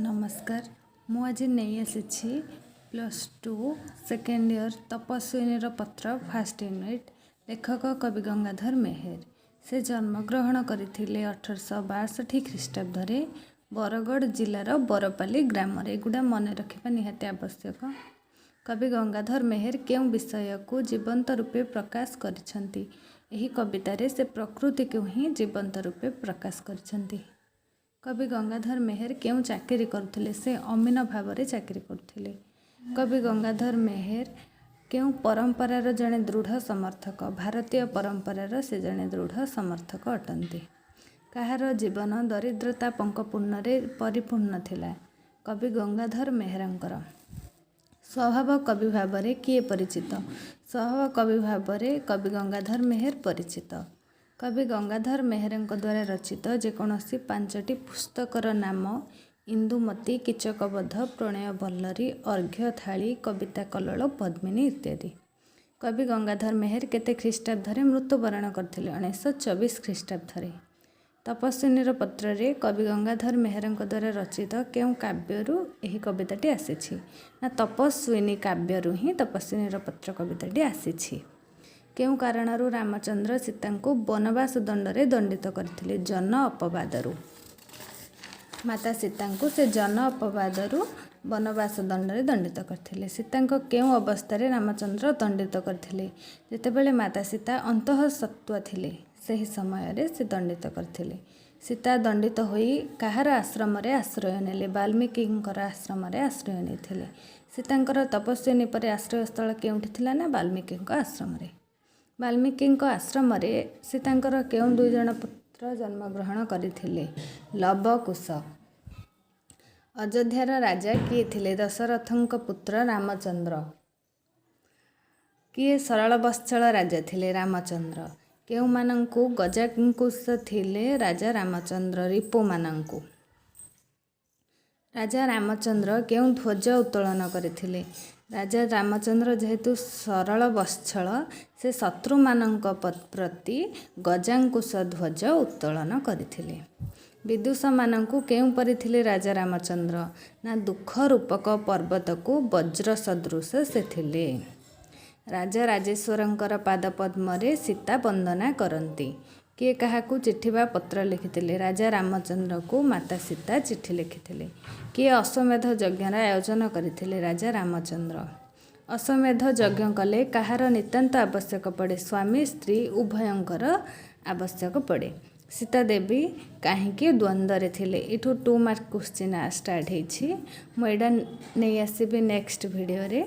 ନମସ୍କାର। ମୁଁ ଆଜି ନେଇ ଆସିଛି +2 ସେକେଣ୍ଡ ଇୟର୍ ତପସ୍ୱିନୀର ପତ୍ର, ଫାଷ୍ଟ ୟୁନିଟ୍। ଲେଖକ କବି ଗଙ୍ଗାଧର ମେହେର। ସେ ଜନ୍ମଗ୍ରହଣ କରିଥିଲେ 1862 ଖ୍ରୀଷ୍ଟାବ୍ଦରେ ବରଗଡ଼ ଜିଲ୍ଲାର ବରପାଲି ଗ୍ରାମରେ। ଏଗୁଡ଼ା ମନେ ରଖିବା ନିହାତି ଆବଶ୍ୟକ। କବି ଗଙ୍ଗାଧର ମେହେର କେଉଁ ବିଷୟକୁ ଜୀବନ୍ତ ରୂପେ ପ୍ରକାଶ କରିଛନ୍ତି? ଏହି କବିତାରେ ସେ ପ୍ରକୃତିକୁ ହିଁ ଜୀବନ୍ତ ରୂପେ ପ୍ରକାଶ କରିଛନ୍ତି। କବି ଗଙ୍ଗାଧର ମେହେର କେଉଁ ଚାକିରି କରୁଥିଲେ? ସେ ଅମିନ ଭାବରେ ଚାକିରି କରୁଥିଲେ। କବି ଗଙ୍ଗାଧର ମେହେର କେଉଁ ପରମ୍ପରାର ଜଣେ ଦୃଢ଼ ସମର୍ଥକ? ଭାରତୀୟ ପରମ୍ପରାର ସେ ଜଣେ ଦୃଢ଼ ସମର୍ଥକ ଅଟନ୍ତି। କାହାର ଜୀବନ ଦରିଦ୍ରତା ପଙ୍କପୂର୍ଣ୍ଣରେ ପରିପୂର୍ଣ୍ଣ ଥିଲା? କବି ଗଙ୍ଗାଧର ମେହେରଙ୍କର। ସ୍ୱଭାବ କବି ଭାବରେ କିଏ ପରିଚିତ? ସ୍ୱଭାବ କବି ଭାବରେ କବି ଗଙ୍ଗାଧର ମେହେର ପରିଚିତ। କବି ଗଙ୍ଗାଧର ମେହେରଙ୍କ ଦ୍ୱାରା ରଚିତ ଯେକୌଣସି ପାଞ୍ଚଟି ପୁସ୍ତକର ନାମ? ଇନ୍ଦୁମତୀ, କୀଚକବଧ, ପ୍ରଣୟ ବଲ୍ଲରୀ, ଅର୍ଘ୍ୟ ଥାଳି, କବିତା କଲ୍ଲୋଳ ପଦ୍ମିନୀ ଇତ୍ୟାଦି। କବି ଗଙ୍ଗାଧର ମେହେର କେତେ ଖ୍ରୀଷ୍ଟାବ୍ଦରେ ମୃତ୍ୟୁବରଣ କରିଥିଲେ? 1924 ଖ୍ରୀଷ୍ଟାବ୍ଦରେ। ତପସ୍ୱିନୀର ପତ୍ରରେ କବି ଗଙ୍ଗାଧର ମେହେରଙ୍କ ଦ୍ୱାରା ରଚିତ କେଉଁ କାବ୍ୟରୁ ଏହି କବିତାଟି ଆସିଛି? ନା, ତପସ୍ୱିନୀ କାବ୍ୟରୁ ହିଁ ତପସ୍ୱିନୀର ପତ୍ର କବିତାଟି ଆସିଛି। କେଉଁ କାରଣରୁ ରାମଚନ୍ଦ୍ର ସୀତାଙ୍କୁ ବନବାସ ଦଣ୍ଡରେ ଦଣ୍ଡିତ କରିଥିଲେ? ଜନ ଅପବାଦରୁ। ମାତା ସୀତାଙ୍କୁ ସେ ଜନ ଅପବାଦରୁ ବନବାସ ଦଣ୍ଡରେ ଦଣ୍ଡିତ କରିଥିଲେ। ସୀତାଙ୍କ କେଉଁ ଅବସ୍ଥାରେ ରାମଚନ୍ଦ୍ର ଦଣ୍ଡିତ କରିଥିଲେ? ଯେତେବେଳେ ମାତା ସୀତା ଅନ୍ତଃସତ୍ତ୍ୱା ଥିଲେ, ସେହି ସମୟରେ ସେ ଦଣ୍ଡିତ କରିଥିଲେ। ସୀତା ଦଣ୍ଡିତ ହୋଇ କାହାର ଆଶ୍ରମରେ ଆଶ୍ରୟ ନେଲେ? ବାଲ୍ମୀକିଙ୍କର ଆଶ୍ରମରେ ଆଶ୍ରୟ ନେଇଥିଲେ। ସୀତାଙ୍କର ତପସ୍ୱିନୀ ପରେ ଆଶ୍ରୟସ୍ଥଳ କେଉଁଠି ଥିଲା? ନା, ବାଲ୍ମୀକିଙ୍କ ଆଶ୍ରମରେ। ବାଲ୍ମୀକିଙ୍କ ଆଶ୍ରମରେ ସୀତାଙ୍କର କେଉଁ ଦୁଇ ଜଣ ପୁତ୍ର ଜନ୍ମଗ୍ରହଣ କରିଥିଲେ? ଲବ, କୁଶ। ଅଯୋଧ୍ୟାର ରାଜା କିଏ ଥିଲେ? ଦଶରଥଙ୍କ ପୁତ୍ର ରାମଚନ୍ଦ୍ର। କିଏ ସରଳ ବତ୍ସଳ ରାଜା ଥିଲେ? ରାମଚନ୍ଦ୍ର। କେଉଁମାନଙ୍କୁ ଗଜାଙ୍କୁଶ ଥିଲେ ରାଜା ରାମଚନ୍ଦ୍ର? ରିପୁମାନଙ୍କୁ। ରାଜା ରାମଚନ୍ଦ୍ର କେଉଁ ଧ୍ୱଜ ଉତ୍ତୋଳନ କରିଥିଲେ? ରାଜା ରାମଚନ୍ଦ୍ର ଯେହେତୁ ସରଳ ବତ୍ସଳ, ସେ ଶତ୍ରୁମାନଙ୍କ ପ୍ରତି ଗଜାଙ୍କୁଶ ଧ୍ୱଜ ଉତ୍ତୋଳନ କରିଥିଲେ। ବିଦୁଷମାନଙ୍କୁ କେଉଁପରି ଥିଲେ ରାଜା ରାମଚନ୍ଦ୍ର? ନା, ଦୁଃଖ ରୂପକ ପର୍ବତକୁ ବଜ୍ର ସଦୃଶ ସେ ଥିଲେ। ରାଜା ରାଜେଶ୍ୱରଙ୍କର ପାଦପଦ୍ମରେ ସୀତା ବନ୍ଦନା କରନ୍ତି। କିଏ କାହାକୁ ଚିଠି ବା ପତ୍ର ଲେଖିଥିଲେ? ରାଜା ରାମଚନ୍ଦ୍ରକୁ ମାତା ସୀତା ଚିଠି ଲେଖିଥିଲେ। କିଏ ଅଶ୍ୱମେଧ ଯଜ୍ଞର ଆୟୋଜନ କରିଥିଲେ? ରାଜା ରାମଚନ୍ଦ୍ର। ଅଶ୍ୱମେଧ ଯଜ୍ଞ କଲେ କାହାର ନିତାନ୍ତ ଆବଶ୍ୟକ ପଡ଼େ? ସ୍ୱାମୀ ସ୍ତ୍ରୀ ଉଭୟଙ୍କର ଆବଶ୍ୟକ ପଡ଼େ। ସୀତା ଦେବୀ କାହିଁକି ଦ୍ୱନ୍ଦ୍ୱରେ ଥିଲେ? ଏଇଠୁ 2 ମାର୍କ କ୍ୱେଶ୍ଚିନ୍ ଷ୍ଟାର୍ଟ ହେଇଛି। ମୁଁ ଏଇଟା ନେଇ ଆସିବି ନେକ୍ସଟ ଭିଡ଼ିଓରେ।